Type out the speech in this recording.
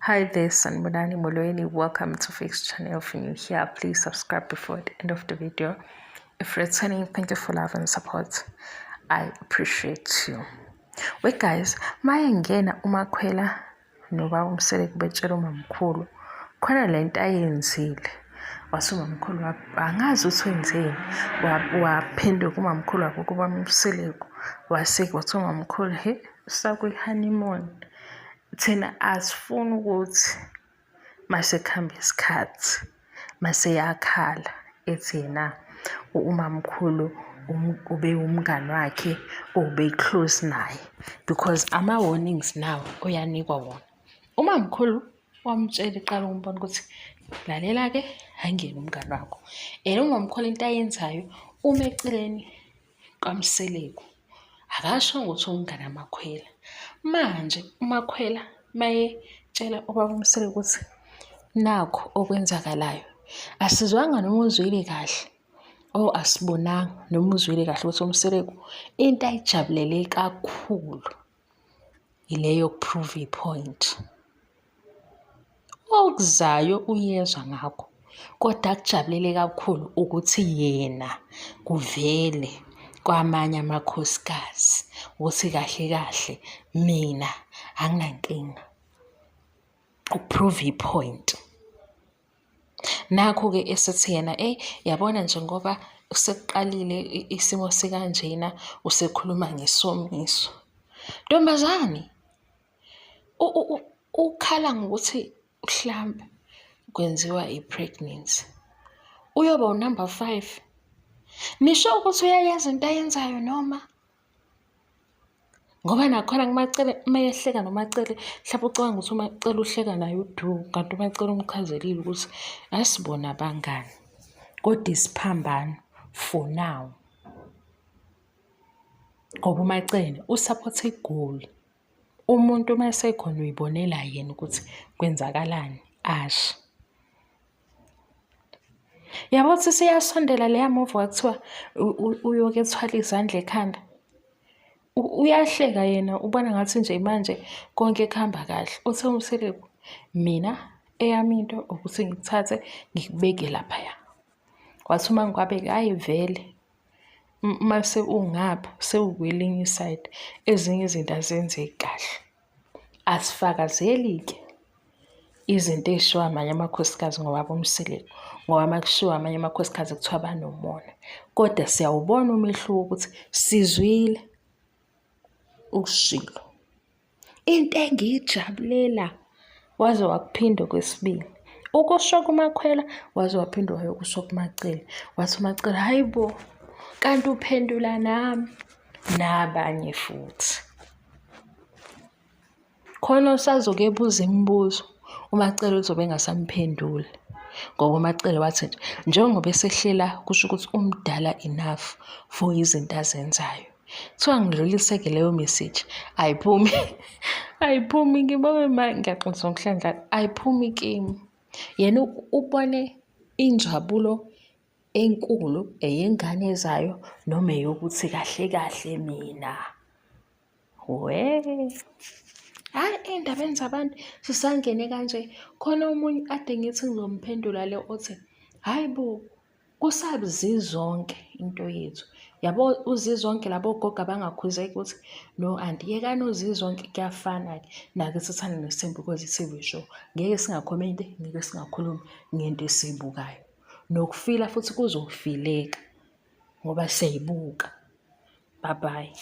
Hi there, Sanibonani Molweni. Welcome to Fix Channel. If you're new here, please subscribe before the end of the video. If returning, thank you for love and support. I appreciate you. Wait guys, mayengena uMakhwela nobaba uMseleku betshela umamkhulu khona lento ayenzile wase umamkhulu angazi ukuthi wenzeni waphenduka umamkhulu wabo kuba uMseleku wase wathi umamkhulu he sakwi-honeymoon Thina asifuni ukuthi mase kuhamba isikhathi mase eyakhala ethi yena umamkhulu ube umngani wakhe ube-close naye because ama-warnings nawo uyanikwa wona. Umamkhulu wamtshela eqala ukumbona ukuthi lalela-ke angiyena umngani wakho and umamkhulu into ayenzayo uma eceleni kaMseleku. Akashongo ukuthi umngani kaMakhwela. Manje uMakhwela mayetshela ubaba uMseleku ukuthi nakhu okwenzakalayo, asizwanga noma uzwile kahle or asibonanga noma uzwile kahle ukuthi uMseleku into ayijabulele kakhulu ile yoku-prove i-point. Okuzayo uyezwa ngakho kodwa akujabulele kakhulu ukuthi yena kuvele kwamanye amakhosikazi ukuthi kahle kahle mina anginankinga. Uku-prove i-point. Nakhu-ke esethi yena eyi yabona nje ngoba sekuqalile isimo sikanjena usekhuluma ngesomiso. Ntombazane ukhala ngokuthi mhlampe kwenziwa i-pregnancy uyoba unumber 5. Nisho ukuthi uyayazi into ayenzayo noma? Ngoba nakhona kuMaCele uma ehleka noMaCele mhlawumbe ucabanga ukuthi uMaCele uhleka naye udu kanti uMaCele umchazelile ukuthi asibona abangani kodwa isiphambano for now. Ngoba uMaCele usaphotha igoli. Umuntu uma esekhona uyibonela yena ukuthi kwenzakalani ashe. Yabo ukuthi siyasondela leya movie kwakuthiwa uyoke ethwale izandla ekhanda. Uyahleka yena ubona ngathi nje manje konke kuhamba kahle. Uthe uMseleku, mina eyami into ukuthi ngikuthathe ngikubeke laphaya. Wathi uma ngikwabeka hhayi vele mase ungapha sewukwelinye isayidi ezinye izinto azenzeki kahle. Asifakazeli-ke izinto ey'shiwo amanye amakhosikazi ngobaba uMseleku ngoba uma kushiwo amanye amakhosikazi kuthiwa banomona. Kodwa siyawubona umehluko ukuthi sizwile ukushilo. Into engiyijabulela waze wakuphinda okwesibili. Ukusho kuMakhwela waze waphinde wayokusho kuMaCele. Wathi uMaCele, hhayi bo, kanti uphendula nami nabanye futhi. Khona usazoke ebuza imibuzo, uMaCele uzobe engasamphenduli ngoba uMaCele wathi nje njengoba esehlela kusho ukuthi umdala enough for izinto azenzayo. Kuthiwa ngidlulise-ke leyo message ayiphumi ayiphumi ngibonge ma ngiyaxolisa ngokuhlandla ayiphumi kimi. Yena ubone injabulo enkulu eyengane ezayo noma eyokuthi kahle kahle mina. We hhayi ey'ndabeni zabantu sisangene kanje khona omunye ade ngithi ngizomphendula le othi hhayi bo kusabuzizonke into yethu. Yabo uZizonke labo gogo abangakhuzeki ukuthi no anti yekani uZizonke kuyafana-ke nake sithanda nesithembu because i-T_V show. Ngeke singakhomenti, ngeke singakhulumi ngento esiyibukayo. Nokufila futhi kuzofileka ngoba siyayibuka. Bye bye.